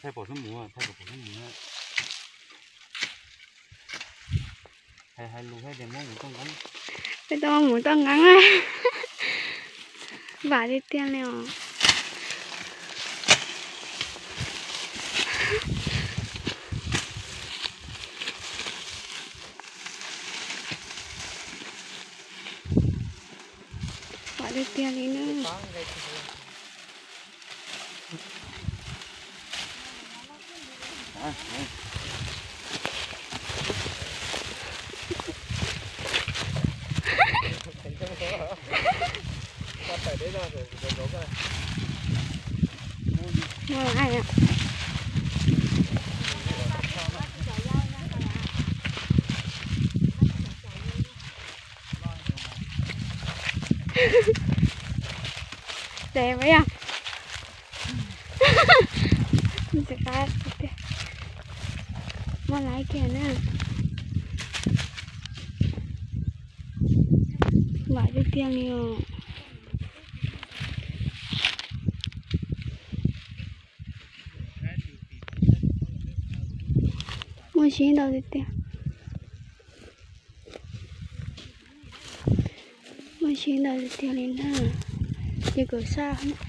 Thaij pom xub mus, thaij pom xub mus. Hais lus thiab tias muab mus toj nqeeb. Peb tau mus toj nqeeb. Vam tiag tiag li os. Vam tiag tiag li na. Dev puas yog? Ntxim qab tiag. Muab laiv kiag na. Vam tiag tiag li os. Muaj sib ntau tiag tiag. Muaj sib ntau tiag tiag li na. Ces kom saj.